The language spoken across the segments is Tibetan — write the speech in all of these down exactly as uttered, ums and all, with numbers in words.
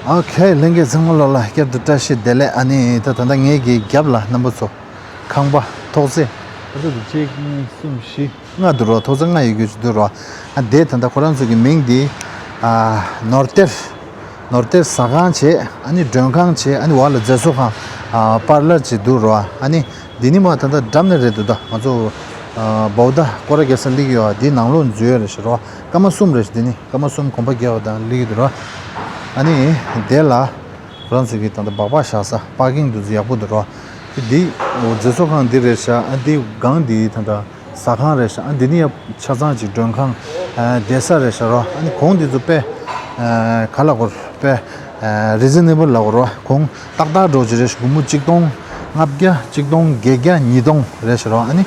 ཨོ་ཁེ། ལྷན་རྒྱས་ཚང་མ་ལོ་ལ་བསྐྱར་དུ་བཀྲ་ཤིས་བདེ་ལེགས། ཨ་ནི་ད་ད་ལྟ་ངེད་ཀྱི་རྒྱབ་ལ་རྣམ་པ་ཚོ་ཁང་པ་ཐོག་བརྩེགས། ད་ལྟ་དུ་གཅིག་གཉིས་གསུམ་བཞི་ལྔ་འདུག་རོ། ཐོག་བརྩེགས་ལྔ་ཡོད་རྒྱུ་ཅིག་འདུག་རོ། ཨ་དེ་ད་ལྟ་ཁོ་རང་ཚོ་གི་མིང་འདི་ཨ་ནོར་གཏེར། ནོར་གཏེར་ཟ་ཁང་བྱས། ཨ་ནི་མགྲོན་ཁང་བྱས། ཨ་ནི་འོག་ལ་མཛེས་བཟོ་ཁང་ཨ་པར་ལར་ཅིག་འདུག་རོ། ཨ་ནི་འདི་ནི་མ་ད་ལྟ་འགྲམ་ནས་རེད་འདུག་ད་ང་ཚོ་ཨ་བའུ་ད་སྐོར་ར་རྒྱག་ས་སླེབས་ཡོད། འདི་ནང་ལོགས་འཛུལ་ཡོད་རེད་ཤག་རོ། སྐར་མ་གསུམ་རེད་ཤག་འདི་ནི་སྐར་མ་གསུམ་གོམ་པ་རྒྱག་པ་དང་སླེབས་ཀྱི་འདུག་རོ། ཨ་ནི་དེ་ལ་ཁོ་རང་ཚོ་གི་ད་ལྟ་སྦག་སྦག་བཞག་ས་པར་ཀིང་འདུག་ཡག་པོ་འདུག་རོ། འདི་འོ་མཛེས་བཟོ་ཁང་འདི་རེད་ཤག་ཨ་འདི་སྒང་འདི་ད་ལྟ་ཟ་ཁང་རེད་ཤག་ཨ་འདི་ནི་ཡང་ཆ་ཚང་ཅིག་མགྲོན་ཁང་ཨ་བསྡད་ས་རེད་ཤག་རོ། ཨ་ནི་གོང་འདི་ཚོ་དཔེ་ཨ་ག་ལ་གོ་དཔེ་ཨ་རི་ཛི་ནེ་བལ་ལ་གོ་རོ། གོང་ཏག་ཏག་འགྲོ་ཅིག་རེད་ཤག་སྒོར་མོ་གཅིག་སྟོང་ལྔ་བརྒྱ་གཅིག་སྟོང་བརྒྱད་བརྒྱ་ཉིས་སྟོང་རེད་ཤག་རོ། ཨ་ནི་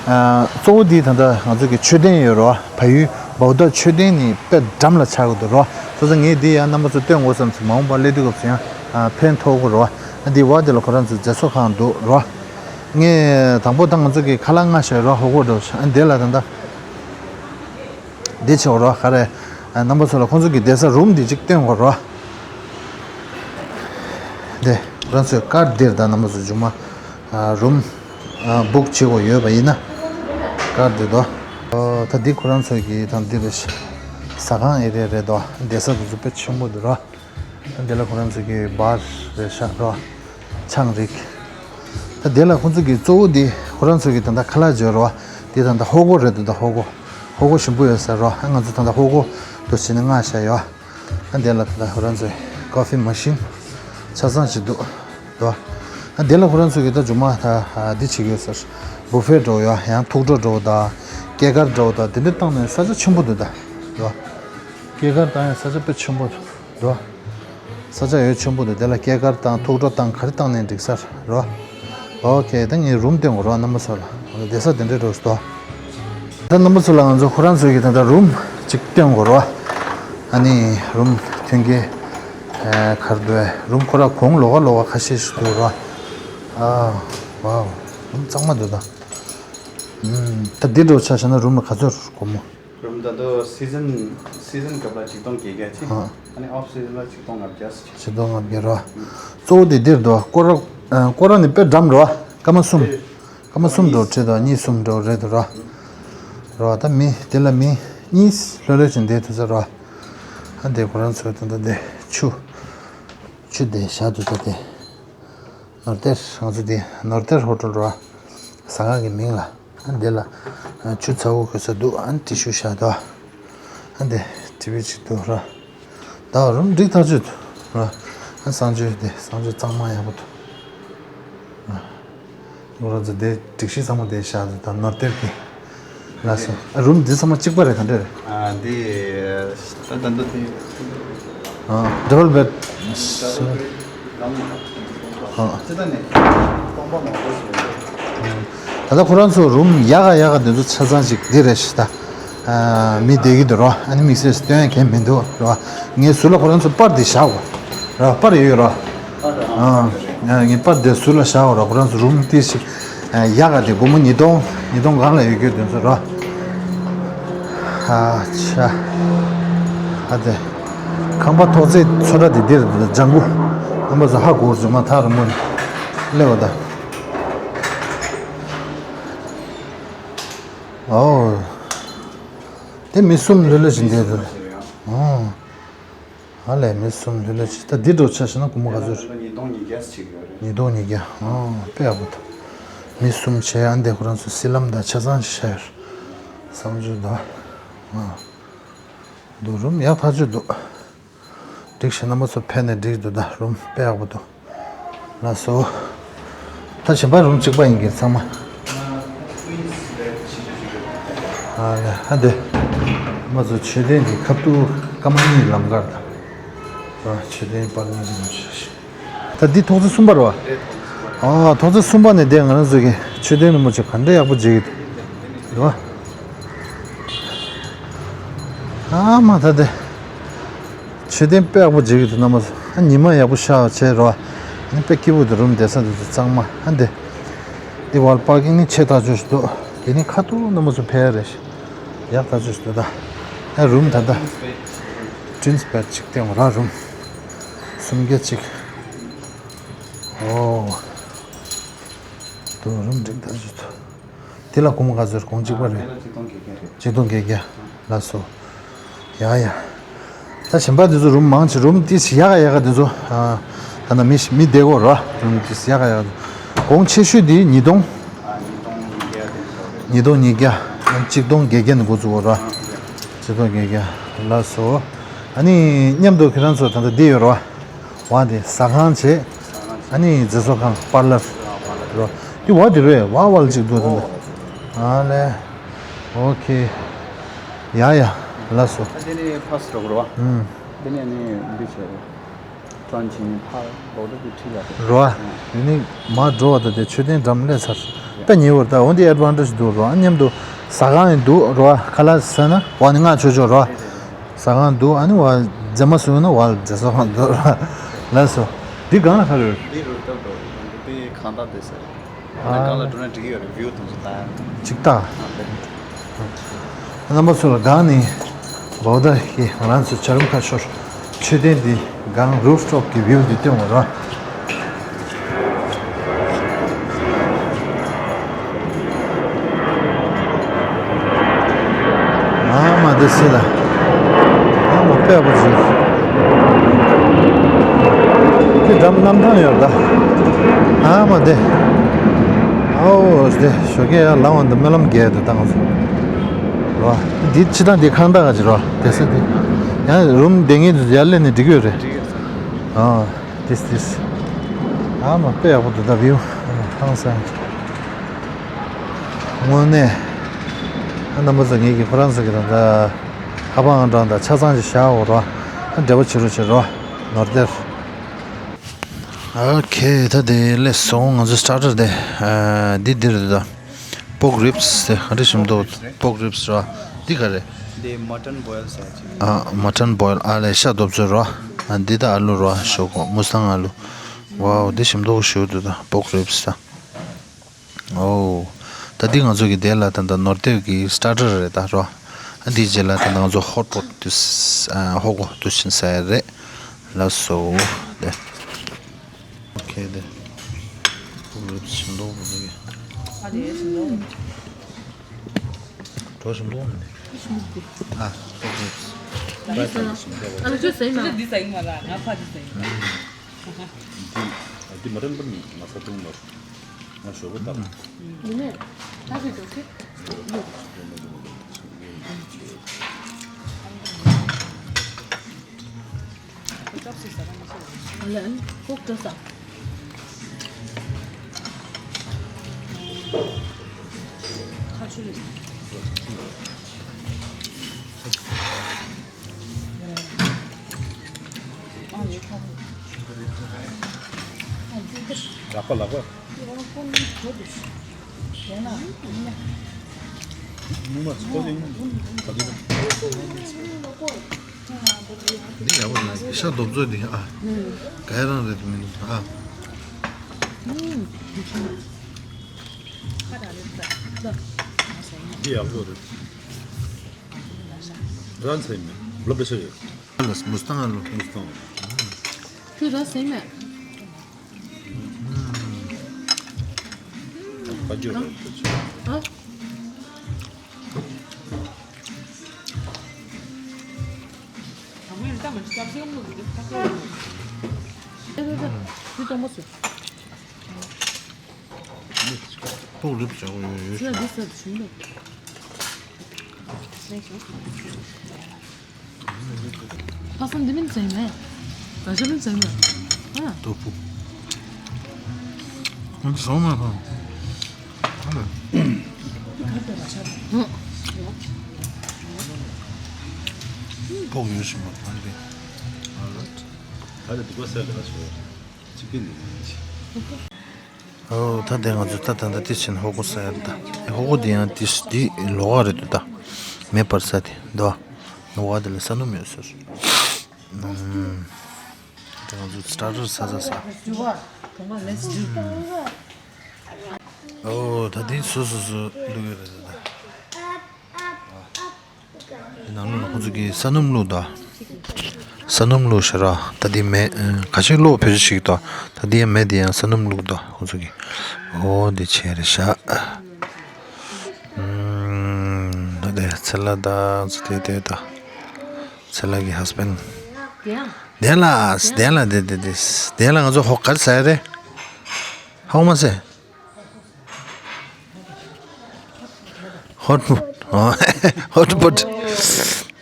ཨ་གཙོ་བོ་འདི་ད་ལྟ་ང་ཚོ་གི་མཆོད་རྟེན་ཡོད་རོ། བལ་ཡུལ་བའུ་ད་མཆོད་རྟེན་ནི་དཔེ་འགྲམ་ལ་ཆགས་ཀྱི་འདུག་རོ། སོ་སོ་ངས་འདི་ཡང་རྣམ་པ་ཚོ་སྟོན་དགོས་བསམ་སོང་། མ་འོངས་པ་སླེབས་དུས་སྐབས་སུ་ཡང་ཨ་ཕན་ཐོགས་ཀྱི་རོ། ཨ་འདི་བ་འདི་ལ་ཁོ་རང་ཚོའི་མཛེས་བཟོ་ཁང་འདུག་རོ། ངས་དང་པོ་ད་ང་ཚོ་གི་ཁ་ལག་མངགས་བཞག་རོ། ཧོ་གོ་འགྲོ་ཤག་ཨ་འདི་ལ་ད་ལྟ་འདི་བྱེད་དགོས་རོ། ག་རེ་ཨ་རྣམ་པ་ཚོ་ལ་ཁོང་ཚོ་གི་བསྡད་ས་རུམ་འདི་གཅིག་སྟོན་དགོས་རོ། འདི་ཁོ་རང་ཚོའི་ཀར་འདིར་ད་རྣམ་པ་ཚོ་མཇུག་མ་ཨ་རུམ་ཨ་བུག་བྱེད་དགོས་ཡོད་པ་ཡིན་ན་ཀར་འདི་དོ། ཨོ་ད་འདི་ཁོ་རང་ཚོ་གི་ད་འདི་རེད་ཤག་ཟ་ཁང་ཨེ་རི་ཡ་རེད་དོ། བསྡད་ས་དེ་ཚོ་དཔེ་ཆེན་པོ་འདུག་རོ། ཨ་འདི་ལ་ཁོ་རང་ཚོ་གི་བར་རེད་ཤག་རོ། ཆང་རིགས། ད་འདི་ལ་ཁོ་ཚོ་གི་གཙོ་བོ་འདི་ཁོ་རང་ཚོ་གི་ད་ལྟ་ཁ་ལག་བརྗོད་རོ། འདི་ད་ལྟ་ཧོ་གོ་རེད་འདུག་ད་ཧོ་གོ་ཧོ་གོ་ཞིམ་པོ་ཡོད་ས་རོ། ཨ་ང་ཚོ་ད་ལྟ་ཧོ་གོ་འདུག་བྱས་ནས་མངགས་བཞག་ཡོད། ཨ་འདི་ལ་ད་ལྟ་ཁོ་རང་ཚོའི་ཀོ་ཕི་མ་ཤིན་ཆ་ཚང་ཞིག་འདུག་རོ། ཨ་འདི་ལ་ཁོ་རང་ཚོ་གི་ད་མཇུག་མ་ད་འདི་བྱེད་ཀྱི་ཡོད་ས་རེད། བུ་ཕེ་འདྲ་བོ་ཡོད། ཡང་ཐུག་འགྲོ་འདྲ་བོ་དང་སྐྱེས་སྐར་འདྲ་བོ་དང་དེ་འདྲ་བཏང་ནས་ས་ཆ་ཆེན་པོ་འདུག་ད་རོ། སྐྱེས་སྐར་བཏང་ཡང་ས་ཆ་དཔེ་ཆེན་པོ་འདུག་འགྲོ། ས་ཆ་ཡོད་ཆེན་པོ་འདུག་དེ་ལ་སྐྱེས་སྐར་དང་ཐུགས་སྤྲོ་དང་ག་རེ་བཏང་ནས་འགྲིག་ས་རོ། ཨོ་ཁེ། ད་ངས་རུམ་སྟོན་དགོས་རོ་རྣམ་པ་ཚོ་ལ། བསྡད་ས་དེ་འདྲའི་འགྲོ་སྟོ། ད་རྣམ་པ་ཚོ་ལ་ང་ཚོ་ཁོ་རང་ཚོའི་གི་ད་ལྟ་རུམ་གཅིག་སྟོན་དགོས་རོ། ཨ་ནི་རུམ་མཐུན་རྐྱེན་ཨ་ག་རེ་འདུག་རུམ་ཁོ་ར་གོང་ལོགས་ཀ་ལོགས་ཀ་ཁ་ཤས་ཤིག་འདུག་རོ། ཨ་ཝའོ། རུམ་གཙང་མ་འདུག་ད། ཨུམ། ད་འདི་འདྲ་བོ་ཆ་བཞག་ན་རུམ་ལ་ག་ཚོད་སྒོར་མོ། རུམ་ད་དུ་སི་ཛན་སི་ཛན་སྐབས་ལ་ཆིག་སྟོང་བརྒྱད་བརྒྱ་ཅིག་ཨ་ཨ་ནི་ཨོཕ་སི་ཛན་ལ་ཆིག་སྟོང་ལྔ་བརྒྱ་ཅིག་ཆིག་སྟོང་ལྔ་བརྒྱ་རོ། གཙོ་བོ་དེ་འདིར་འདུག་སྐོར་ར་ཨ་སྐོར་ར་ནི་དཔེ་འགྲམ་རོ། སྐར་མ་གསུམ། ཨེ། སྐར་མ་གསུམ་འགྲོ་ཁྲིད་དོ། གཉིས་གསུམ་འགྲོ་རེད་འདུག་རོ། རོ་ད་མི་དེ་ལ་མི་གཉིས་ལྷོད་ལྷོད་ཅིག་བསྡད་ཐུབ་ས་རོ། ཨ་འདི་ཁོ་རང་ཚོའི་ད་ལྟ་འདི་ཆུ་ཆུ་དེ་བཞག་འདུག་ད་དེ། ནོར་གཏེར་ང་ཚོ་འདི་ནོར་གཏེར་ཧོ་ཊེལ་རོ། ཟ་ཁང་གི་མིང་ལ། ཨ་འདི་ལ་ཨ་ཆུ་ཚ་བོ་གོན་ས་འདུག་ཨ་ནི་ཊི་ཤུ་བཞག་འདུག་ཨ་འདི་ཊི་ཝི་ཅིག་འདུག་ར། ད་རུམ་འགྲིག་ཐག་ཆོད་འདུག་ར། ཨ་གསང་སྤྱོད་འདི་གསང་སྤྱོད་གཙང་མ་ཡག་པོ་འདུག་ང་རང་ཚོ་འདི་སྒྲིག་གཞི་ཚང་མ་འདི་བཞག་འདུག་ད་ནོར་གཏེར་གྱི། ལགས་སོ། ཨ་རུམ་འདི་ཚང་མ་གཅིག་པ་རེད། ག་འདྲ་རེད། ཨ་འདི་ད་ད་འདི་དེ། ཨ་ཌབ་བལ་བེཌ། ཨ་ད་ལྟ་ནས་སྟོང་པ་མང་པོ་ཞིག་ཡོད། ད་ལྟ་ཁོ་རང་ཚོ་རུམ་ཡག་ག་ཡག་ག་འདི་ཚོ་ཆ་ཚང་ཅིག་འདི་རེད་ཤག་ད། ཨ་མི་བསྡད་ཀྱི་འདུག་རོ། ཨ་ནི་དམིགས་བསལ་སྟོན་ཡ་གང་མི་འདུག་རོ། ངས་ཟུར་ལ་ཁོ་རང་ཚོ་པར་འདི་བཞག་གོ་རོ། པར་ཡོད་རོ། ཨ་ངས་པར་འདི་ཟུར་ལ་བཞག་གོ་རོ། ཁོ་རང་ཚོ་རུམ་ཏི་ཞིག་ཡག་ག་དེ་སྒོར་མོ་ཉིས་སྟོང་ཉིས་སྟོང་སྒང་ལ་ཡོད་རྒྱུ་དེ་ཚོ་རོ། ཨ་ཆ། ཨ་དེ། ཁང་པ་ཐོག་བརྩེགས་ཚོ་འདྲ་དེ་འདིར་ལྗང་གུ། རྣམ་པ་ཚོ་ཧ་གོ་རྒྱུ་མ་ཐག་རིང་མོ་ནས་སླེབས་པ་ད། ཨོ། དེ་མི་གསུམ་ལྷོད་ལྷོད་ཅིག་འདུག་ཨོ། ཨ་ལས་མི་གསུམ་ལྷོད་ལྷོད་ཅིག་ད་འདི་འདྲ་ཆ་བཞག་ན་སྒོར་མོ་ག་ཚོད་རེད། ཉིས་སྟོང་ཉིས་བརྒྱ་ཅིག་ཡོད་རེད། ཉིས་སྟོང་ཉིས་བརྒྱ། ཨོ་དཔེ་ཡག་པོ་འདུག་མི་གསུམ་བྱས། ཨ་འདི་ཁོ་རང་ཚོ་སི་ལམ་དང་ཆ་ཚང་ཞིག་བཞག་ཡོད་རེད། གསང་སྤྱོད་དང་། ཨོ། འདུག་རུམ་ཡག་ཐག་ཆོད་འདུག་འགྲིག་ཤག་རྣམ་པ་ཚོ་ཕེབས་ནས་འགྲིག་འདུག་ད་རུམ་དཔེ་ཡག་པོ་འདུག་ལགས་སོ། ད་གཞན་པ་རུམ་གཅིག་པ་ཡིན་གྱི་ཚང་མ། ཨ་ལས་ཨ་འདི། རྣམ་པ་ཚོ་མཆོད་རྟེན་གྱི་ཁ་ཐུག་སྐར་མ་གཉིས་ལམ་ཁར་དང་། ཨ་མཆོད་རྟེན་པར་གཉིས་ལམ་ཤག་ད་འདི་ཐོག་བརྩེགས་གསུམ་པ་རེད་པ། ཨ་ཐོག་བརྩེགས་གསུམ་པ་ནས་དེ་ང་རང་ཚོ་གི་མཆོད་རྟེན་རིན་པོ་ཆེ་ག་འདྲ་ཡག་པོ་མཇལ་གྱི་འདུག་ཨ་མ་ད་དེ། མཆོད་རྟེན་དཔེ་ཡག་པོ་མཇལ་གྱི་འདུག་རྣམ་པ་ཚོ། ཨ་ཉི་མ་ཡག་པོ་ཤར་བ་བྱས་རོ། ཨ་ནི་དཔེ་སྐྱིད་པོ་འདུག་རུམ་བསྡད་ས་འདི་ཚོ་གཙང་མ། ཨ་འདི། འདི་བར་པར་ཀིང་ནི་ཆེ་ཐག་ཆོད་ཞིག་འདུག་དེ་ནི་ཁ་ཐུག་རྣམ་པ་ཚོ་ཕེབས་ཡ་རེད། ཡག་ཐག་ཆོད་ཞིག་འདུག་ད། ཨ་རུམ་ད་ལྟ། ཀྲིན་སི་བེཌ་ཅིག་སྟོན་ར་རུམ། སུམ་བརྒྱ་གཅིག་ཨོ། དུ་རུམ་འགྲིག་ད་ཞུ་ཐུ། དེ་ལ་གོང་ག་ཚོད་གོང་གཅིག་པ་རེད། ཆིག་སྟོང་བརྒྱད་བརྒྱ་རེད། ཆིག་སྟོང་བརྒྱད་བརྒྱ། ལགས་སོ། ཡ་ཡ། ད་གཞན་པ་དེ་ཚོ་རུམ་མང་ཆེ་རུམ་ཏིས་ཡག་ག་ཡག་ག་དེ་ཚོ། ད་ན་མི་མི་བསྡད་གོ་ར་རུམ་ཏིས་ཡག་ག་ཡག་ག། གོང་ཆེ་ཤོས་དེ་ཉིས་སྟོང་། ཉིས་སྟོང་ཉིས་བརྒྱ། ཆིག་སྟོང་བརྒྱད་བརྒྱ་ནས་འགོ་བཙུགས་གོ་ར། ཆིག་སྟོང་བརྒྱད་བརྒྱ། ལགས་སོ། ཨ་ནི་མཉམ་དུ་ཁྱེད་རང་ཚོ་ད་ལྟ་འདི་ཡོད་ར། བ་དེ་ཟ་ཁང་བྱས། ཨ་ནི་རྫས་བཟོ་ཁང་པར་ལར། རོ། དེ་བ་དེ་རེད་བ་བ་ལ་ཅིག་འདུག་དེ་འདུག་ཨ་ལེ། ཨོ་ཁེ། ཡ་ཡ། ལགས་སོ། དེ་ནི་ཕ་སི་རོག་རོ། ཨུམ། དེ་ནི་ནི་འདི་བྱས་རེད། ཀྲོན་ཆི་ནི་ཕ་རོག་དེ་དེ་ཁྲིད་ལ་རེད། རོ། དེ་ནི་མ་འགྲོ་བ་ད་དེ་མཆོད་རྟེན་འགྲམ་སླེབས་ཚར། དཔེ་ཉེ་བར་ད་འོན་ཏེ་ཨེ་ཌི་ཝན་ཊེ་ཇི་འདུག་རོ། ཨ་མཉམ་དུ་ཟ་ཁང་ཡང་འདུག་རོ། ཁ་ལག་ཟ་ན་བ་ནི་ང་ཆོ་ཆོ་རོ། ཟ་ཁང་འདུག་ཨ་ནི་བ་རྫས་མ་བཟོས་ན་བ་རྫས་བཟོ་ཁང་འདུག་ལགས་སོ། འདི་གང་ལ་ཁ་རེད། འདི་རུ་སྟོན་དོ། འདི་གང་ལྟར་འདི་ཟེར། ཨ་གང་ལ་འགྲོ་ན་འགྲིག་གི་ཡོད་རེད། བིའུ་དུ་ཚོ་ལྟ་ཡ། ཅིག་ལྟ། ཨ་ལེ། རྣམ་པ་ཚོ་ལ་གང་ནི་འོ་ད་ཀྱི་ང་རང་ཚོ་བྱ་རུམ་ཁ་ཤོར། མཆོད་རྟེན་འདི་སྒང་རུབ་ཊོབ་ཀྱི་བིའུ་འདི་སྟོན་དགོས་ར། ཨ་མ་དེ་སི་ལ། ཨ་མ་དཔེ་པོ་ཅིག་དེ་འགྲམ་གནམ་ཐང་ཡོད་ད། ཨ་མ་དེ། ཨའོ་དེ་ཞོགས་ཀས་ཡར་ལངས་བ་འདི་སྨོན་ལམ་རྒྱས་འདུག་ད་ང་ཚོ། རོ། འདི་ཕྱི་ཐང་འདི་ཁང་བདག་ག་ཅིག་རོ། དེ་ས་འདི། ཡང་རུམ་བསྡད་མཁན་དེ་ཚོ་ཡར་སླེབས་ནས་འགྲིག་གི་ཡོད་རེད། འགྲིག་ཡོད་ས། ཨ། ཏིས་ཏིས། ཨ་མ་དཔེ་ཡག་པོ་འདུག་ད་བིའུ། ཧང་སང་། དངོས་གནས། ཨ་རྣམ་པ་ཚོ་ངེད་ཀྱི་ཁོ་རང་ཚོ་གི་ད་ད། ཁ་པར་ཨང་གྲངས་དང་ཆ་ཚང་ཅིག་བཞག་འོ་རོ། ཨ་འབྲེལ་བ་བྱེད་རོགས་བྱེད་རོ། ནོར་དེར། ཨོ་ཁེ། ད་དེ་ལས་སོང་ང་ཚོ་སི་ཊར་ཊར་དེ། ཨ་འདི་འདིར་འདུག་ད། པོག་རིབ་སི་དེ་ག་འདྲ་ཞིམ་འདུག་པོག་རིབ་སི་ར། འདི་ག་རེད། འདི་མ་ཊན་བོའིལ་ཟེར་ཅིག་ཨ་མ་ཊན་བོའིལ། ཨ་ལས་ཤ་རྡོབ་ཚོད་ར། ཨ་འདི་ད་ཨ་ལུ་ར་ཞོག་གོ་མུ་སི་ཐང་ཨ་ལུ། ཝའོ་འདི་ཞིམ་འདུག་ཞུ་འདུག་ད་པོག་རིབ་སི་ད། ཨོ། ད་འདི་ང་ཚོ་གི་དེ་ལ་ད་ད་ནོར་དེབ་ཀྱི་སི་ཊར་ཊར་རེད་ད་ར། ཨ་འདི་རྗེས་ལ་ད་ང་ཚོ་ཧོཊ་པོཊ་དུ་ཨ་ཧོ་གོ་དུ་ཕྱིན་ཟ་ཡ་རེད། ལགས་སོ། དེ། ཨོ་ཁེ་དེ། ཨུ་རུ་ཞིམ་མདོག་མི་འདུག་གི་ཨ་དེ་ཞིམ་མདོག་གྲོ་ཞིམ་མདོག་མི་འདུག་ཨ། ཨུ་རུ། ཨ་ལ་ཅོ་ཟེར་ན། འདི་ཟ་ཡིན་མ་ལ་ང་ཕ་འདི་ཟ་ཡིན། འདི་འདི་མ་རན་པ་ནི་ང་ས་དུང་ལ་ང་ཞོགས་པ་ལྟ། འདི་ནས་ད་གི་འགྲོ་ཁེ། ཨ་ལན་ཁོག་ཏུ་ས། ཁ་ཆུ་ལི། ཨ་ལེ་ཁ། ལག་པ་ལག་པ། འདི་ཡག་པོ་འདུག་ཤ་རྡོབ་ཚོད་འདི་ཨ། ག་རང་རེད་མི་འདུག་ཨ། འདི་ཡག་པོ་རེད། རང་ཚད་མེད་ལོ་པེ་ཤ་ཡོད། ལ་མུ་སི་ཐང་ལོ། མུ་སི་ཐང་། ཁྱོད་ར་ཟེར་མེད། ཨ། ཕོག་རིབ་བྱ་བ་ཡོད་ཡོད། ཕ་སང་འདི་མིན་ཙེ་མེ། ར་ཤ་མིན་ཙེ་མེ། ཨ། ཏོ་ཕུ། ང་ཚོ་སོང་མ་ཕང་། ཨ་ལ། ཕོག་ཡོད་ཞིག་མ་ཕང་དེ། ཨ་ལ། ཨ་ལ་འདི་ག་ས་ལ་ཤོ། ཅི་ཀིན་འདི་མིན་ཅི། ཨོ། ད་དེ་ང་ཚོ་ད་ད་ད་དེ་ཕྱིན་ཧོ་གོ་ཟ་ཡ་ད། ཧོ་གོ་དེ་ཡང་དེ་དེ་ལོགས་ཀ་རེད་འདུག་ད། མེ་འབར་ས་དེ་འདུག་ལོགས་ཀ་དེ་ལ་ས་སྣུམ་ཡོད་ཟེར། ཨུམ། ད་ང་ཚོ་སི་ཊར་ཊར་ཟ་ཟ་ཟ། ཨོ། ད་དེ་སོ་སོ་སོ་བླུག་ཡོད་རེད་ད། ནང་ལོགས་ལ་ཁོ་ཚོ་གིས་ས་སྣུམ་བླུགས་ད། ས་སྣུམ་བླུགས་ཤག་ར། ད་འདི་མེ་ཁ་ཤས་གློག་བེད་སྤྱོད་བྱེད་ཀྱི་འདུག་ད་འདི་ཡང་མེ་འདི་ཡང་ས་སྣུམ་བླུགས་འདུག་ཁོང་ཚོ་གིས། ཨོ་འདི་བྱས་རེད་ཤག་ད་དེ་ཚེ་ལ་ད་ཚེ་དེ་དེ་ད་ཚེ་ལ་གི་ཧས་བྷེན་ཌི། དེ་ལ་དེ་ལ་དེ་དེ་དེ་དེ་ལ་ང་ཚོ་ཧོ་ག་རེ་ཟ་ཡ་རེད། ཧོ་མ་ཟེར། Hot pot. Oh, hot pot.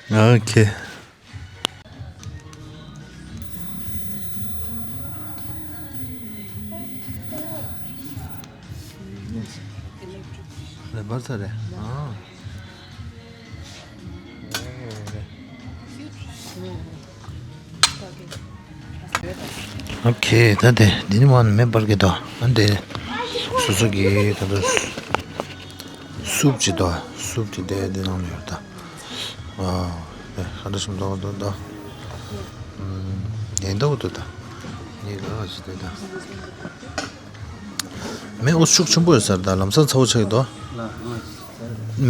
Okay. ལེ་བར་ཚ་རེད། ཨ། ཨོ་ཁེ། ད་དེ་འདི་ནི་མ་ནི་མེ་འབར་གི་དོ། ཨ་འདི་སོ་སོ་གི་ད་དུ་སུབ་ཅི་དོ། སུབ་ཅི་དེ་འདི་ནང་ལ་ཡོད་ད། ཨ་དེ་ཧ་འདྲ་ཞིམ་དོ་དོ་དོ། ཨུམ། ཡིན་དོ་དོ་ད། ངས་ག་ཅི་དེ་ད། མེ་འོ་ཤུགས་ཆེན་པོ་ཡོད་ས་རེད་ད། ལམ་སང་ཚ་བོ་ཆགས་ཀྱི་དོ།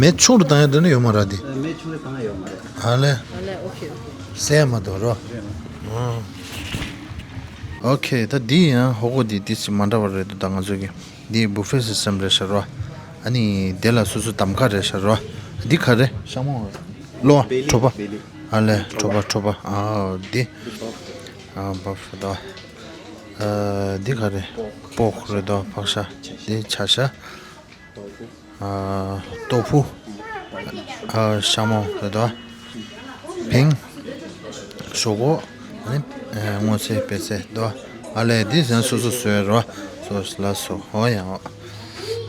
མེ་ཆུང་རུ་བཏང་ཡ་དེ་ནི་ཡོད་མ་རེད་དེ། མེ་ཆུང་རུ་བཏང་ཡ་ཡོད་མ་རེད། ཨ་ལེ། ཨ་ལེ། ཨོ་ཁེ་ཨོ་ཁེ། སེ་མ་དོ་རོ། ཨོ་ཁེ། ད་འདི་ཡང་ཧོ་གོ་འདི་ཏིས་ཅི་མ་འདྲ་བ་རེད་འདུག་ད་ང་ཚོ་གི་འདི་བུ་ཕེ་སི་སི་ཊམ་རེད་ཤག་རོ། ཨ་ནི་དེ་ལ་སོ་སོ་གདམ་ཁ་རེད་ཤག་རོ། འདི་ག་རེ་ཤ་མོ་ལོ་བེ་ལི། ཁྲོ་པ། བེ་ལི། ཨ་ལེ། ཁྲོ་པ་ཁྲོ་པ། ཨ་འདི། ཨ་བབ་ཤ་དོ། ཨ་འདི་ག་རེ། པོག་རེད་དོ། ཕག་ཤ། འདི་ཆ་ཤ། ཨ་ཏོ་ཕུ། ཨ་ཤ་མོ་རེད་དོ། ཕིང་། ཞོག་ཁོག་ཨ་ནི་ཨ་སྔོ་ཚལ་པད་ཚལ་དོ། ཨ་ལས་འདི་ཟན་སོ་སོ་བཟོས་རོ། སོ་ལ་སོ་ཧོ་ཡང་ཨོ།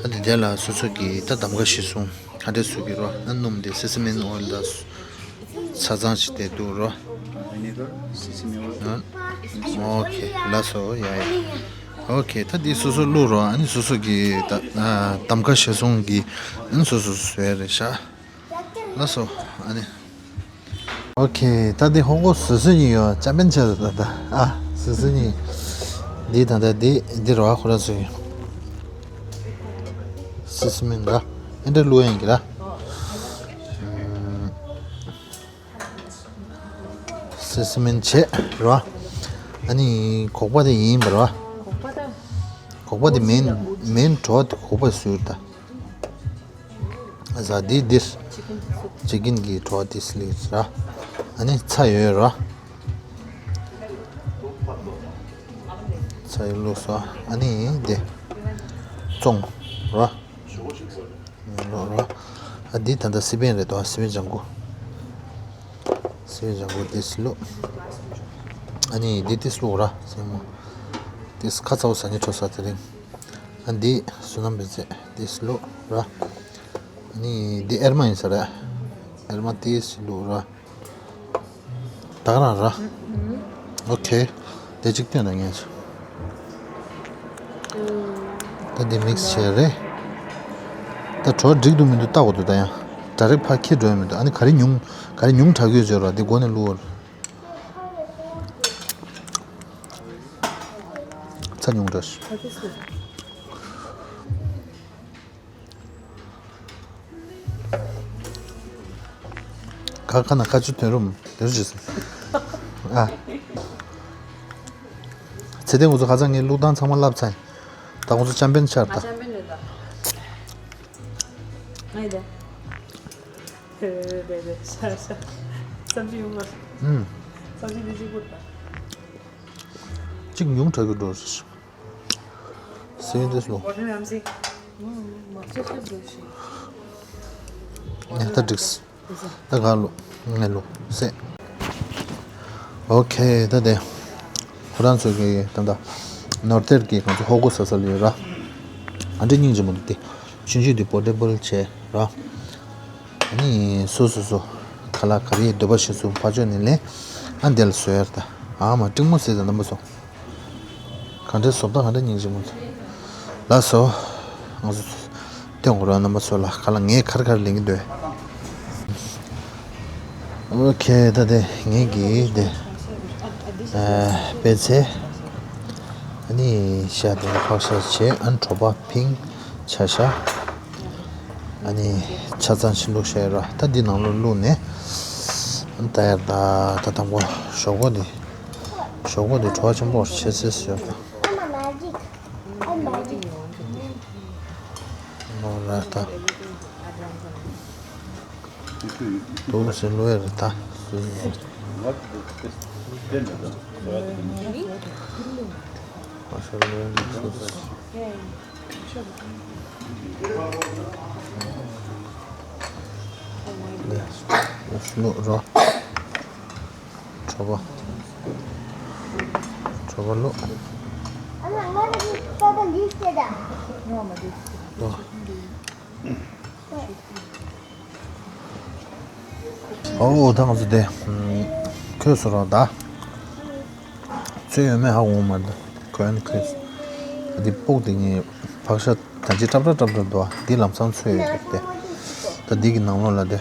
ཨ་འདི་དེ་ལ་སོ་སོ་གི་ད་གདམ་ཁ་གཞིར་བཟུང་ག་འདྲས་བཟོ་གི་རོ། ཨ་སྣུམ་དེ་སི་སི་མིན་ཨོ་ཡིལ་ད། ཆ་ཚང་ཞིག་དེ་འདུག་རོ། ཨོ་ཁེ། ལགས་སོ། ཡ་ཡ། ཨོ་ཁེ། ད་འདི་སོ་སོ་བླུགས་རོ། ཨ་ནི་སོ་སོ་གི་ད་ཨ་གདམ་ཁ་གཞིར་བཟུང་གི་ཨ་ནི་སོ་སོ་བཟོ་ཡ་རེད་ཤག་ལགས་སོ། ཨ་ནི། ཨོ་ཁེ། ད་འདི་ཧོ་གོ་སོ་སོ་གཉིས་ཡོད། ཅམ་པན་ཆེ་རེད་ད་ད། ཨ་སོ་སོ་གཉིས། འདི་ད་ད་འདི་འདི་རོ་ཁོ་ར་ཚོ་གི། སི་སི་མིན་ར། ཨེ་འདྲ་བླུགས་ཡིན་གི་ར། སི་སི་མིན་བྱས་རོ། ཨ་ནི་གོག་པ་དེ་ཡིན་པ་རོ། གོག་པ་དེ་མིན་མིན་གྲོ་དེ་གོག་པ་ཟུར་ད། ཨ་ཟ་འདི་འདིར་ཅི་ཀིན་གི་གྲོ་དེ་སི་ལིག་ར། ཨ་ནི་ཚྭ་ཡོད་རོ། ཚྭ་ཡོད་བླུགས་སོ། ཨ་ནི་འདི་བཙོང་རོ། ལོ་རོ། ཨ་འདི་ད་ལྟ་སི་པན་རེད་དོ། སི་པན་ལྗང་གུ། སི་པན་ལྗང་གུ་འདི་སི་ལུ། ཨ་ནི་འདི་ཏིས་ལུ་ར་སེ་མོ། ཏིས་ཁ་ཚ་བོ་ཟ་ནི་འཕྲོ་ས་དེ་རིང་། ཨ་འདི་བསོད་ནམས་བེ་ཚེ་ཏིས་ལུ་ར། ཨ་ནི་འདི་ཨེར་མ་ཡིན་ས་རེད། ཨེར་མ་ཏིས་ལུ་ར། ད་ག་རང་ར། ཨོ་ཁེ། དེ་གཅིག་སྟོན་དང་ངས། ད་འདི་མིག་སི་བྱས་རེད། ད་བྲོ་བ་འགྲིག་འདུག་མི་འདུག་ལྟ་དགོས་འདུག་ད་ཡང་ཌའི་རེག་ཕར་འཁྱེར་འགྲོ་ཡ་མི་འདུག་ཨ་ནི་ག་རེ་ཉུང་ག་རེ་ཉུང་དྲགས་ཡོད་བརྗོད་རོགས། འདི་སྒོ་ནས་བླུགས། ཚྭ་ཉུང་དྲགས། ཁ་ཁ་ན་ཁ་ཆུ་དོན་རུམ་དེ་རུ་ཇི་སི། ཨ། ཚེ་བརྟན་ཁོང་ཚོ་ཁ་སང་ངས་བླུགས་སྟངས་ཚང་མ་བསླབས་ཚར། ད་ཁོང་ཚོ་ཅམ་པན་ཆར་ད། ཅམ་པན་རེད་ད། ང་ཡི་ད། རེད་རེད་རེད། ཤ་ཤ། སབ་ཇི་ཡོང་མ། ཨུམ། སབ་ཇི་འདི་གཅིག་པུ་རེད་ད། གཅིག་ཉུང་དྲགས་ཀྱི་འགྲོ་རེད། སེང་དེ་སོ། ཡ་ད་འགྲིགས། ད་ག་ལོ། ངས་ལོ་སེ། ཨོ་ཁེ། ད་དེ་ཁོ་རང་ཚོ་གི་ད་ད་ནོར་ཐེར་གི་ང་ཚོ་ཧོ་གོ་ས་ས་ལ་ཡོད་ར། ཨ་འདྲ་སྙིང་རྗེ་མོ་འདུག་སྟེ། ཆུང་ཆུང་དེ་པོར་ཊེ་བལ་བྱས་ར། ཨ་ནི་སོ་སོ་སོ་ག་ལ་ག་རེ་འདོད་པ་ཞིག་སུ་ཕར་ཕྱོགས་ནས་ལེན། ཨ་འདི་ལ་བཟོ་ཡར་ད། ཨ་མ་སྤྲིང་མོ་ཟེར་ད་རྣམ་པ་ཚོ། གང་འདྲའི་བཟོ་ལྟ་གང་འདྲ་སྙིང་རྗེ་མོ་ཚོ། ལགས་སོ། ང་ཚོ་སྟོན་དགོས་ར་རྣམ་པ་ཚོ་ལ་ག་ལ་ངས་ག་རེ་ག་རེ་ལེན་གྱི་འདུག་ཨོ་ཁེ། ད་དེ་ངས་གི་དེ་ཨ་པད་ཚལ། ཨ་ནི་ཤ་དེ་ཕག་ཤ་བྱས། ཨ་ནི་གྲོ་པ་ཕིང་ཆ་ཤ། ཨ་ནི་ཆ་ཚང་ཕྱི་བླུགས་བྱས་ར། ད་འདི་ནང་ལོགས་བླུགས་ནས་ ད་ཡར་ད་ད་དང་པོ་ཞོག་ཁོག་འདི། ཞོག་ཁོག་འདི་བྲོ་བ་ཆེན་པོ་ཆེ་སེ་ཡོད་པ། ནོར་ར་ད། དུག་ཟིན་ལོས་རེད་ད། ཨ་ཤ་ལོས་རེད། ལོས་རོ། གྲོ་པ། གྲོ་པ་བླུགས། ལོ། ཨོ་ད་ང་ཚོ་དེ། ཁོས་སོ་ར་ད། ཚོས་ཡོད་མེད་ཧ་གོ་མ་འདུག་ཁོས་ཨ་ནི་ཁོས། འདི་སྤུག་དེ་ངས་ཕག་ཤ་ད་ཅི་ཀྲབ་ཀྲབ་ཀྲབ་ཀྲབ་འདུག་འདི་ལམ་སང་ཚོས་ཡོད་འདུག་སྟེ། ད་འདི་གི་ནང་ལོགས་ལ་དེ།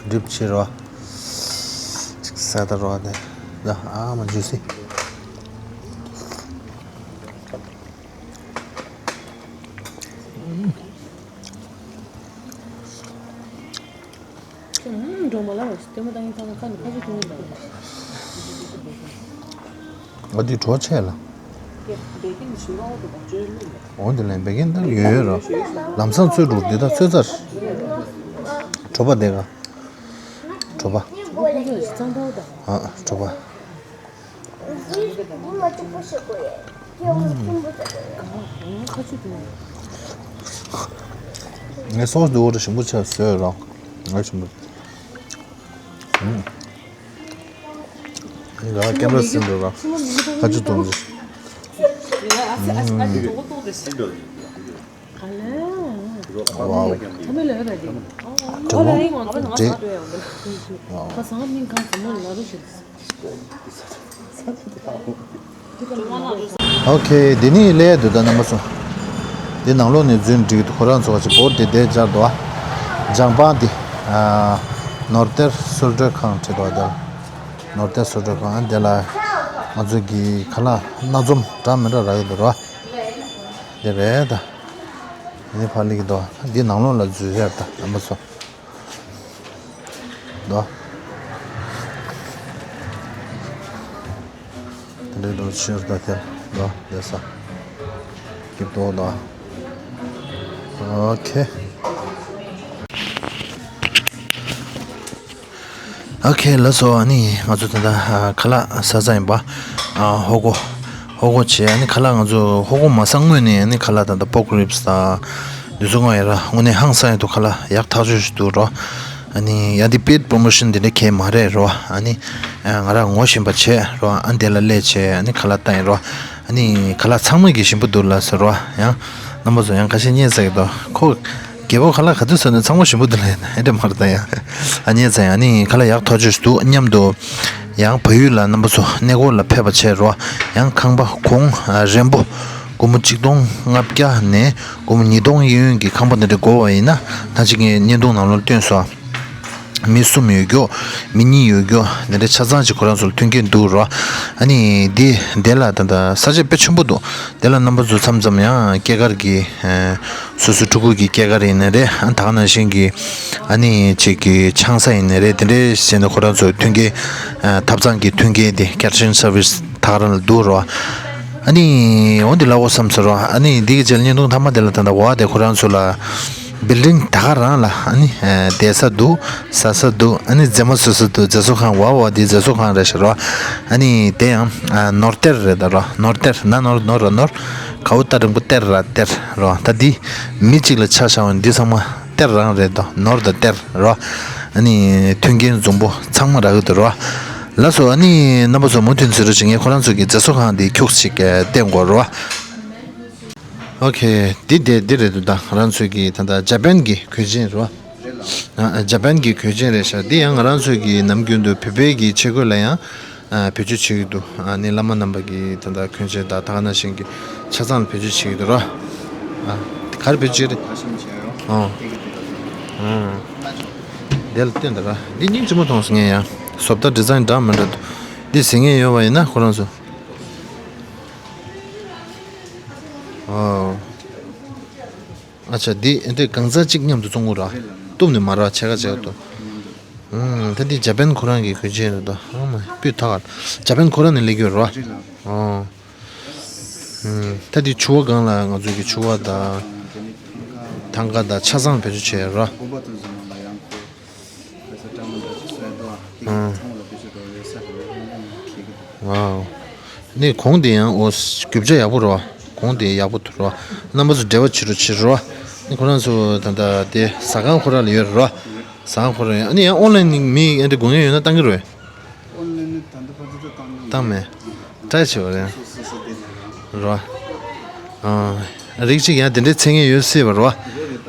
གྲིབ་ཆེ་རོ། ཅིག་ཟ་ད་རོ་དེ། ད་ཨ་མ་ཇུ་སི། འགྲོ་མ་ལ་བ་ཞིག་ལྟད་མོ་ལྟ་ཡིན་ཚང་མ་ཁ་ནས་ཁ་ཆུ་ཐོན་ཡིན་པ། ང་འདི་གྲོ་ཆེ་ལ། འོ་འདི་ལན་བད་ཀན་འདི་ཡོད་ཡོད་ར། ལམ་སང་ཚོས་འགྲོ་འདི་ད་ཚོས་ཚར། གྲོ་པ་འདི་ག་གྲོ་པ། ཨ་གྲོ་པ། ངས་སོ་སོ་འདི་འོ་ར་ཞིམ་པོ་ཆེ་བཟོས་ཡོད་ར། ངས་ཞིམ་པོ། ང་ཀེམ་ར་ཟིན་འགྲོ་ར། ཁ་ཆུ་གཏོང་ཟིན། ཝའོ། འབྲས་བུ་འབྲས། ཨོ་ཁེ། འདི་ནི་ལས་འདུག་ད་རྣམ་པ་ཚོ། འདི་ནང་ལོགས་ནས་འཛུལ་འགྲིག་འདུག་ཁོ་རང་ཚོ་ག་ཅིག་བོར་ཏེ་བསྡད་བཅར་འདུག་ཨ། ལྗང་པ་འདི། ནོར་གཏེར་གསོལ་མགྲོན་ཁང་བྲིས་འདུག་ཨ། འདི་ལ་ནོར་གཏེར་གསོལ་མགྲོན་ཁང་། ཨ་འདི་ལ་ང་ཚོ་གི་ཁ་ལག་སྣ་འཛོམས་འདྲ་མི་འདྲ་རག་གི་འདུག་ར། འདི་རེད་ད། འདི་ཕར་སླེབས་ཀྱི་འདུག་འདི་ནང་ལོགས་ལ་འཛུལ་ཡག་ད་རྣམ་པ་ཚོ། དོ། དེ་འདྲའི་ལོ་ཕྱིར་ད་ཐེར་དོ་བསྡད་ས། སྐྱིད་པོ་དོ། ཨོ་ཁེ། ཨོ་ཁེ་ལགས་སོ། ཨ་ནི་ང་ཚོ་ད་ལྟ་ཨ་ཁ་ལག་ཟ་ས་ཡིན་པ། ཨ་ཧོ་གོ། ཧོ་གོ་བྱས། ཨ་ནི་ཁ་ལག་ང་ཚོ་ཧོ་གོ་མ་ཟ་སྔོན་ནས་ཨ་ནི་ཁ་ལག་ད་ལྟ་པོག་རིབ་སི་དང་། འདི་ཚོ་ང་ཡ་ར་དངོས་གནས་ཧང་སང་ཡ་འདུག་ཁ་ལག་ཡག་ཐག་ཆོད་ཞིག་འདུག་རོ། ཨ་ནི་ཡ་འདི་པེཌ་པོ་རོ་མོ་ཤོན་འདི་འདྲ་གང་ཡང་མ་རེད་རོ། ཨ་ནི་ང་ར་ངོ་ཤེས་པ་བྱས་རོ། ཨ་འདི་ལ་སླེབས་བྱས་ཨ་ནི་ཁ་ལག་བཏང་ཡིན་རོ། ཨ་ནི་ཁ་ལག་ཚང་མ་གི་ཞིམ་པོ་འདུག་ལགས་སོ་རོ། ཡང་རྣམ་པ་ཚོ་ཡང་ཁ་ཤས་རྙེད་ཚར་གི་འདུག་ཁོ་རྒད་པོ་ཁ་ལག་ག་དུས་ཟ་ནས་ཚང་མ་ཞིམ་པོ་འདུག་ལབ་ཡིན་ན་ཨེ་འདྲ་མ་རེད་ད། ཡང་ཨ་རྙེད་ཚར། ཡང་ཨ་ནི་ཁ་ལག་ཡག་ཐག་ཆོད་ཞིག་འདུག་མཉམ་དུ་ཡང་བལ་ཡུལ་ལ་རྣམ་པ་ཚོ་གནས་སྐོར་ལ་ཕེབས་པ་བྱས་རོ། ཡང་ཁང་པ་གོང་རན་པོ་སྒོར་མོ་གཅིག་སྟོང་ལྔ་བརྒྱ་ནས་སྒོར་མོ་ཉིས་སྟོང་གཡས་གཡོན་གྱི་ཁང་པ་འདི་འདྲ་དགོས་པ་ཡིན་ན། ད་ཅི་ངས་བརྙན་ཐུང་ནང་ལོགས་བཏོན་སོང་། མི་གསུམ་ཡོད་རྒྱུ། མི་གཉིས་ཡོད་རྒྱུ། འདི་འདྲ་ཆ་ཚང་ཅིག་ཁོ་རང་ཚོ་ལ་མཐུན་རྐྱེན་འདུག་རོ། ཨ་ནི་འདི་འདི་ལ་ད་ལྟ་ས་ཆ་དཔེ་ཆེན་པོ་འདུག་འདི་ལ་རྣམ་པ་ཚོ་མཚམས་མཚམས་ཡང་སྐྱེས་སྐར་གྱི་ཨ་སོ་སོའི་ཕྲུ་གུ་གི་སྐྱེས་སྐར་ཡིན་ནའི་རེད། ཨ་ད་ག་ནང་བཞིན་གྱི་ཨ་ནི་ཅིག་གི་ཆང་ས་ཡིན་ནའི་རེད། དེ་འདྲའི་བྱས་ནས་ཁོ་རང་ཚོའི་མཐུན་རྐྱེན་ཨ་ཐབ་ཚང་གི་མཐུན་རྐྱེན་དེ་catering service ད་ག་རང་ལ་འདུག་རོ། ཨ་ནི་འོ་འདི་ལབ་དགོས་བསམ་སོང་རོ། ཨ་ནི་འདི་གི་རྗེས་ལ་བརྙན་ཐུང་མཐའ་མ་དེ་ལ་ད་ལྟ་འོ་དེ་ཁོ་རང་ཚོ་ལ། བིལ་ཌིང་ད་ག་རང་ལ་ཨ་ནི་བསྡད་ས་འདུག་ཟ་ས་འདུག་ཨ་ནི་རྫས་མ་བཟོ་ས་འདུག་རྫས་བཟོ་ཁང་བ་བ་འདི་རྫས་བཟོ་ཁང་རེད་ཤག་རོ། ཨ་ནི་དེ་ཡང་ནོར་གཏེར་རེད་ད་རོ། ནོར་གཏེར་ན་ནོར་ནོར་ར་ནོར། ག་འོ་ཏ་འགྲེང་བུ་གཏེར་ར་གཏེར་རོ། ད་འདི་མི་གཅིག་ལ་ཆ་བཞག་པ་འདི་ཚང་མ་གཏེར་རང་རེད་དོ། ནོར་དང་གཏེར་རོ། ཨ་ནི་མཐུན་རྐྱེན་འཛོམས་པོ་ཚང་མ་རག་གི་འདུག་རོ། ལགས་སོ། ཨ་ནི་རྣམ་པ་ཚོ་མུ་མཐུད་ཟེར་རོ་ཅིག་ངས་ཁོ་རང་ཚོ་གི་རྫས་བཟོ་ཁང་འདི་ཁྱུག་ཅིག་བསྟན་དགོས་རོ། ཨོ་ཁེ། འདི་དེ་འདི་རེད་འདུག་ད་ང་རང་ཚོའི་གི་ད་ལྟ་ཇ་པན་གི་གོས་ཆེན་རེད་བ། ཨ་ཇ་པན་གི་གོས་ཆེན་རེད་ཤག་འདི་ཡང་ང་རང་ཚོའི་གི་ནམ་རྒྱུན་དུ་བོད་པའི་གི་ཆས་གོས་ལ་ཡང་ཨ་བེད་སྤྱོད་བྱེད་ཀྱི་འདུག་ཨ་ནི་བླ་མ་རྣམ་པ་གི་ད་ལྟ་གོས་ཆེན་དང་ད་ག་ནང་བཞིན་གི་ཆ་ཚང་ལ་བེད་སྤྱོད་བྱེད་ཀྱི་འདུག་ར། ཨ་ག་རེ་བེད་སྤྱོད་བྱེད་རེད། ཨོ། ཨོ། དེ་ལ་བསྟན་འདུག་ར། འདི་སྙིང་རྗེ་མོ་མཐོང་སོང་ངས་ཡང་། བཟོ་ལྟ་ཌི་ཛའིན་འདྲ་མི་འདྲ་འདུག་འདི་གཟིགས་མཁན་ཡོད་པ་ཡིན་ན་ཁོ་རང་ཚོ། ཨོ། ཨ་ཅག་འདི་འདི་གང་ཚང་གཅིག་མཉམ་དུ་བཙོང་དགོས་ར། གཏུབ་ནས་མ་ར་ཕྱེད་ཀ་ཕྱེད་ཀ་གཏུབ། ཨུམ། ད་འདི་ཇ་པན་ཁོ་རང་གི་གོས་ཆེན་རེད་དོ། ཨ་མ་སྤུས་དག་ག་ཇ་པན་ཁོ་རང་ནས་སླེབས་ཡོད་རོ། ཨོ། ཨུམ། ད་འདི་ཕྱུ་པ་སྒང་ལ་ང་ཚོ་གི་ཕྱུ་པ་དང་ཐང་ག་དང་ཆ་ཚང་བེད་སྤྱོད་བྱས་རོ། ཨུམ། ཝའོ། ནི་གོང་དེ་ཡང་འོ་རྒྱུ་ཆ་ཡག་པོ་རོ། གོང་དེ་ཡག་པོ་འདུག་རོ། རྣམ་པ་ཚོ་འབྲེལ་བ་བྱེད་རོགས་བྱེད་རོ། ནི་ཁོ་རང་ཚོ་ད་ལྟ་དེ་ཟ་ཁང་ཁོ་རང་ལ་ཡོད་རོ། ཟ་ཁང་ཁོ་རང་ཡོད། ཨ་ནི་ཡང་ཨོན་ལན་ནི་མི་ཨ་འདྲ་དགོས་མཁན་ཡོད་ན་བཏང་གི་རོ། ཨོན་ལན་ནི་ད་ལྟ་བར་དུ་བཏང་མྱོང་། བཏང་མེད། ཊ་རའི་བྱེད་པ་རེད། རོ། ཨ། རིགས་གཅིག་ཡང་དེ་འདྲའི་མཚན་སྙན་ཡོད་སྲིད་པ་རོ།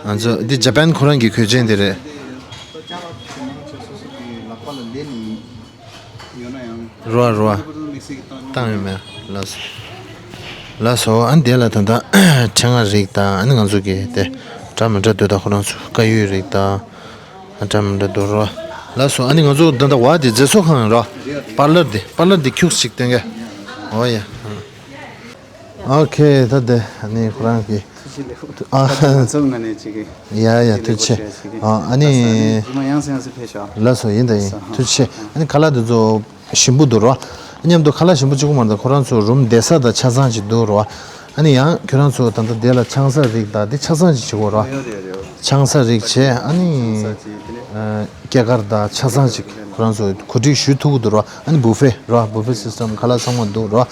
ང་ཚོ་འདི་ཇ་པན་ཁོ་རང་གི་གོས་ཆེན་དེ་རེད། རོ་རོ། བཏང་ཡོད་མེད། ལགས་སོ། ལགས་སོ། ཨ་ནི་དེ་ལ་ད་ལྟ་ཕྲེང་བ་རིགས་དང་ཨ་ནི་ང་ཚོ་གི་དེ་འདྲ་མི་འདྲ་འདུག་ད་ཁོ་རང་ཚོ་དཀར་ཡོལ་རིགས་དང་ཨ་འདྲ་མི་འདྲ་འདུག་རོ། ལགས་སོ། ཨ་ནི་ང་ཚོ་ད་ལྟ་བ་དེ་མཛེས་བཟོ་ཁང་རོ། པར་ལར་དེ་པར་ལར་དེ་ཁྱུག་ཅིག་སྟོན་གི། ཨོ་ཡ། ཨོ་ཁེ། ད་དེ་ཨ་ནི་ཁོ་རང་གི་ཨ། ང་ཚོ་ང་ནས་ཅིག་གི་ཡ་ཡ། ཐུགས་རྗེ་ཆེ། ཨ་ཨ་ནི། ཨ་ནི་ཡང་སེ་ཡང་སེ་ཕེབས་ཤོག་ལགས་སོ། ཡིན་ད་ཡིན། ཐུགས་རྗེ་ཆེ། ཨ་ནི་ཁ་ལག་དེ་ཚོ་ཞིམ་པོ་འདུག་རོ། མཉམ་དུ་ཁ་ལག་ཞིམ་པོ་གཅིག་པོ་མ་རེད། ཁོ་རང་ཚོ་རུམ་བསྡད་ས་དང་ཆ་ཚང་ཅིག་འདུག་རོ། ཨ་ནི་ཡང་ཁྱོད་རང་ཚོ་ད་ལྟ་དེ་ལ་ཆང་ས་རིགས་དང་དེ་ཆ་ཚང་ཅིག་བྱེད་དགོས་རོ། ཆང་ས་རིགས་བྱས། ཨ་ནི་ཨ་སྐྱེས་སྐར་དང་ཆ་ཚང་ཅིག་ཁོ་རང་ཚོ་གོ་སྒྲིག་ཞུ་ཐུབ་ཀྱི་འདུག་རོ། ཨ་ནི་བུ་ཕེ་རོ། བུ་ཕེ་སིས་ཊམ་ཁ་ལག་ཚང་མ་འདུག་རོ།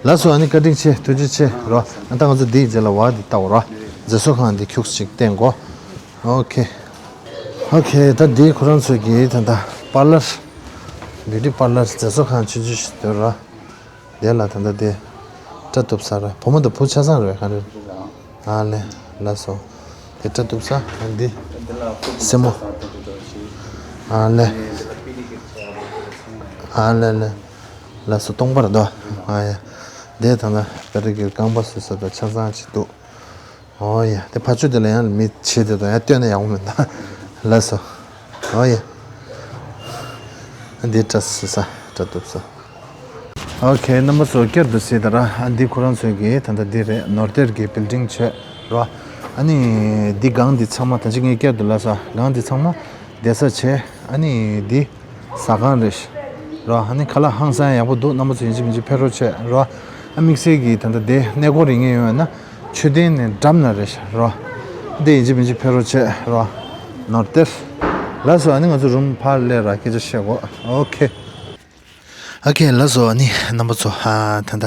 ལགས་སོ། ཨ་ནི་བཀའ་དྲིན་ཆེ། ཐུགས་རྗེ་ཆེ་རོ། ཨ་ད་ང་ཚོ་འདིའི་རྗེས་ལ་བ་འདི་ལྟ་བ་རོ། མཛེས་བཟོ་ཁང་འདི་ཁྱུག་ཅིག་བསྟན་གོ། ཨོ་ཁེ། ཨོ་ཁེ། ད་འདི་ཁོ་རང་ཚོ་གི་ད་ལྟ་པར་ལར། བིའུ་ཊི་པར་ལར། མཛེས་བཟོ་ཁང་ཆུང་ཆུང་ཞིག་འདུག་རོ། དེ་ལ་ད་ལྟ་དེ་སྐྲ་གཏུབ་ས་ར། བུ་མོ་དང་བུ་ཆ་ཚང་རེད། ག་རེ། ཨ་ལེ། ལགས་སོ། དེ་སྐྲ་གཏུབ་ས། ཨ་འདི་སེན་མོ། ཨ་ལེ། ཨ་ལེ་ལེ། ལགས་སོ། སྟོང་པར་དོ། ཨ་ཡ། དེ་ད་ལྟ་ད་རེས་ཀྱི་རྐང་པ་བཟོ་ས་དང་ཆ་ཚང་ཅིག་འདུག་ཨོ་ཡ། དེ་ཕ་ཆོས་དེ་ལ་ཡང་མི་བྱེད་དེ་དང་ཡང་སྟོན་ན་ཡག་པོ་མེད་ད། ལགས་སོ། ཨོ་ཡ། འདི་སྐྲ་བཟོ་ས། སྐྲ་གཏུབ་ས། ཨོ་ཁེ། རྣམ་པ་ཚོ་བསྐྱར་དུ་གཟིགས་དང་ར། ཨ་འདི་ཁོ་རང་ཚོའི་གི་ད་ལྟ་འདི་རེད། ནོར་ཐེར་གི་བིལ་ཌིང་བྱས་ར། ཨ་ནི་འདི་སྒང་འདི་ཚང་མ་ད་ཅི་ངས་བསྐྱར་དུ་ལབ་ས། སྒང་འདི་ཚང་མ་བསྡད་ས་བྱས། ཨ་ནི་འདི་ཟ་ཁང་རེད་ར། ཨ་ནི་ཁ་ལག་ཧང་སང་ཡག་པོ་འདུག་རྣམ་པ་ཚོ་ཡིན་གཅིག་མིན་གཅིག་ཕེབས་རོགས་བྱས་ར། ཨ་དམིགས་བསལ་གྱི་ད་ལྟ་དེ་གནས་སྐོར་ཡིན་ངེས་ཡོད་ན་མཆོད་རྟེན་ནས་འགྲམ་ན་རེད་ར། འདི་ཡིན་གཅིག་མིན་གཅིག་ཕེབས་རོགས་བྱས་ར། ནོར་ཐེར། ལགས་སོ། ཨ་ནི་ང་ཚོ་རུམ་ཕར་སླེབས་ར། སྐད་ཆ་བཤད་གོ། ཨོ་ཁེ། ཨོ་ཁེ། ལགས་སོ། ཨ་ནི་རྣམ་པ་ཚོ། ཨ་ད་ལྟ་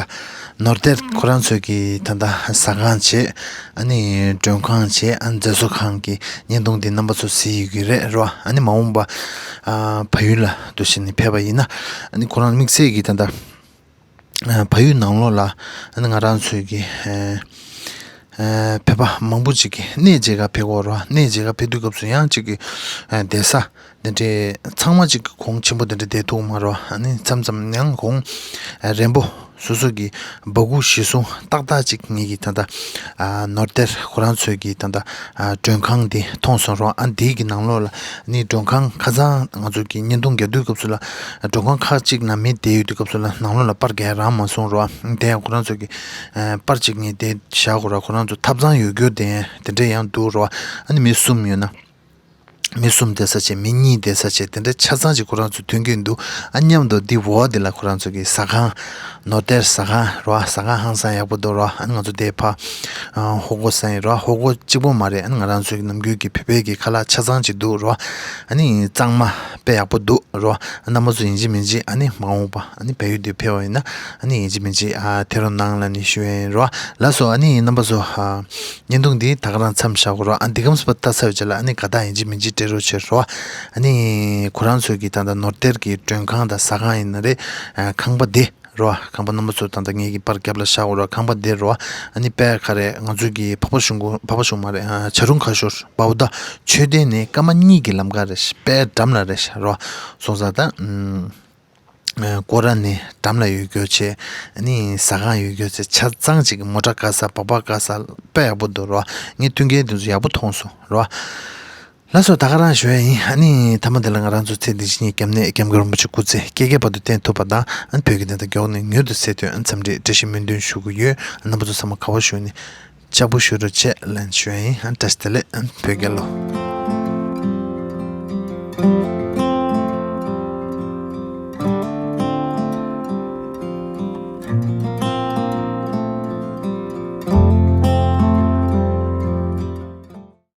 ནོར་ཐེར་ཁོ་རང་ཚོས་ཀྱི་ད་ལྟ་ཟ་ཁང་བྱས། ཨ་ནི་མགྲོན་ཁང་བྱས། ཨ་མཛེས་བཟོ་ཁང་གི་བརྙན་ཐུང་འདི་རྣམ་པ་ཚོ་གཟིགས་ཡོད་ཀྱི་རེད་རོ། ཨ་ནི་མ་འོངས་པ་ཨ་བལ་ཡུལ་ལ་འདུག་སེ་ནས་ཕེབས་པ་ཡིན་ན། ཨ་ནི་ཁོ་རང་དམིགས་བསལ་གྱི་ད་ལྟ་ཨ་བལ་ཡུལ་ནང་ལོགས་ལ་ཨ་ནི་ང་རང་ཚོའི་གི་ཨ་ཨ་བོད་པ་མང་པོ་ཅིག་གི་གནས་མཇལ་ཁ་ཕེབས་ཀྱི་ཡོད་རེད་པ། གནས་མཇལ་ཁ་ཕེབས་དུས་སྐབས་སུ་ཡང་ཅིག་གི་ཨ་བསྡད་ས་དེ་འདྲའི་ཚང་མ་ཅིག་གི་གོང་ཆེན་པོ་དེ་འདྲ་བསྡད་ཐུབ་མ་རེད་པ། ཨ་ནི་མཚམས་མཚམས་ཡང་གོང་ཨ་རན་པོ་སོ་སོ་གི་སྦ་ཁུག་གཞི་བཟུང་ཏག་ཏག་ཅིག་ངེད་ཀྱི་ད་ལྟ་ཨ་ནོར་ཐེར་ཁོ་རང་ཚོའི་གི་ད་ལྟ་ཨ་མགྲོན་ཁང་འདི་མཐོང་སོང་རོ། ཨ་འདིའི་གི་ནང་ལོགས་ལ་ནི་མགྲོན་ཁང་ཁ་སང་ང་ཚོ་གི་བརྙན་ཐུང་རྒྱག་དུས་སྐབས་སུ་ལ་མགྲོན་ཁང་ཁག་ཅིག་ནང་མི་བསྡད་ཡོད་དུས་སྐབས་སུ་ལ་ནང་ལོགས་ལ་པར་རྒྱག་རག་མ་སོང་རོ། དེ་ཡང་ཁོ་རང་ཚོ་གི་ཨ་པར་ཅིག་ངས་དེ་བཞག་གོ་ར། ཁོ་རང་ཚོ་ཐབ་ཚང་ཡོད་རྒྱུ་དེ་དེ་འདྲ་ཡང་འདུག་རོ། ཨ་ནི་མི་གསུམ་ཡོད་ན། མི་གསུམ་བསྡད་ས་བྱས། མི་གཉིས་བསྡད་ས་བྱས། དེ་འདྲ་ཆ་ཚང་ཅིག་ཁོ་རང་ཚོ་ཐོན་གྱི་འདུག་ཨ་མཉམ་དུ་འདི་འོག་འདི་ལ་ཁོ་རང་ཚོ་གི་ཟ་ཁང་། ནོར་ཐེར་ཟ་ཁང་རོ། ཟ་ཁང་ཧང་སང་ཡག་པོ་འདུག་རོ། ཨ་ནི་ང་ཚོ་དེ་ཕ་ཨ་ཧོ་ཀོ་ཟ་ཡིན་རོ། ཧོ་ཀོ་གཅིག་པོ་མ་རེད། ཨ་ནི་ང་རང་ཚོའི་ནམ་རྒྱུན་གྱི་བོད་པའི་གི་ཁ་ལག་ཆ་ཚང་ཅིག་འདུག་རོ། ཨ་ནི་གཙང་མ་དཔེ་ཡག་པོ་འདུག་རོ། རྣམ་པ་ཚོ་ཡིན་གཅིག་མིན་གཅིག་ཨ་ནི་མ་འོངས་པ་ཨ་ནི་བལ་ཡུལ་དུ་ཕེབས་པ་ཡིན་ན་ཨ་ནི་ཡིན་གཅིག་མིན་གཅིག་ཨ་ཐེ་རོ་ནང་ལ་ནི་ཞུ་ཡ་ཡིན་རོ། ལགས་སོ། ཨ་ནི་རྣམ་པ་ཚོ་ཨ་བརྙན་ཐུང་འདི་ད་ག་རང་མཚམས་བཞག་གོ་རོ། ཨ་འདི་གམ་སྤ་ལྟ་ཚར་བའི་རྗེས་ལ་ཨ་ནི་དགའ་རྟགས་ཡིན་གཅིག་མིན་གཅིག་སྤྲད་རོགས་བྱེད་རོ། ཨ་ནི་ཁོ་རང་ཚོའི་གི་ད་ལྟ་ནོར་ཐེར་གི་མགྲོན་ཁང་དང་ཟ་ཁང་ཡིན་ན་རེད། ཨ་ཁང་པ་འདི་རོ། ཁང་པ་རྣམ་པ་ཚོ་ད་ལྟ་ངེད་ཀྱི་པར་རྒྱབ་ལ་བཞག་གོ་རོ། ཁང་པ་འདི་རོ། ཨ་ནི་དཔེ་ག་རེ་ང་ཚོའི་གི་འཕགས་པ་གཞུང་གུང་། འཕགས་པ་གཞུང་མ་རེད། ཨ་བྱ་རུང་ཁ་ཤོར་བའུ་ཏ་མཆོད་རྟེན་ནས་ཀརྨ་གཉིས་ཀྱི་ལམ་ཁ་རེད། དཔེ་འགྲམ་ལ་རེད་རོ། སོང་ཙང་ད་ཨམ། ཨ་སྐོར་ར་ནི་འགྲམ་ལ་ཡོད་རྒྱུ་བྱས། ཨ་ནི་ཟ་ཁང་ཡོད་རྒྱུ་བྱས། ཆ་ཚང་ཅིག་མོ་ཊ་བཀག་ས། སྦག་སྦག་བཀག་ས། དཔེ་ཡག་པོ་འདུག་རོ། ངས་མཐུན་རྐྱེན་དེ་ཚོ་ཡག་པོ་མཐོང་སོང་རོ། ལགས་སོ། ད་ག་རང་ཞུ་ཡ་ཡིན། ཨ་ནི་མཐའ་མ་དེ་ལ་ང་རང་ཚོ་ཚེ་འདི་ཕྱི་གཉིས་ཀྱི་སྐྱབས་གནས་སྐྱབས་མགོན་རིན་པོ་ཆེ་སྐུ་ཚེ་བསྐལ་བརྒྱའི་བར་དུ་བརྟན་ཐུབ་པ་དང་། ཨ་ནི་བོད་ཀྱི་བདེན་མཐའ་མགྱོགས་ནས་མྱུར་དུ་གསལ་དོན་འཚམས་འདྲི་བཀྲ་ཤིས་སྨོན་འདུན་ཞུ་གི་ཡོད། རྣམ་པ་ཚོ་ཚང་མ་དགའ་བ་ཞུ་ནས། ལྕགས་པོ་ཞུ་རོགས་བྱེད་ལན་ཞུ་ཡ་ཡིན། བཀྲ་ཤིས་བདེ་ལེགས། བོད་རྒྱལ་ལོ།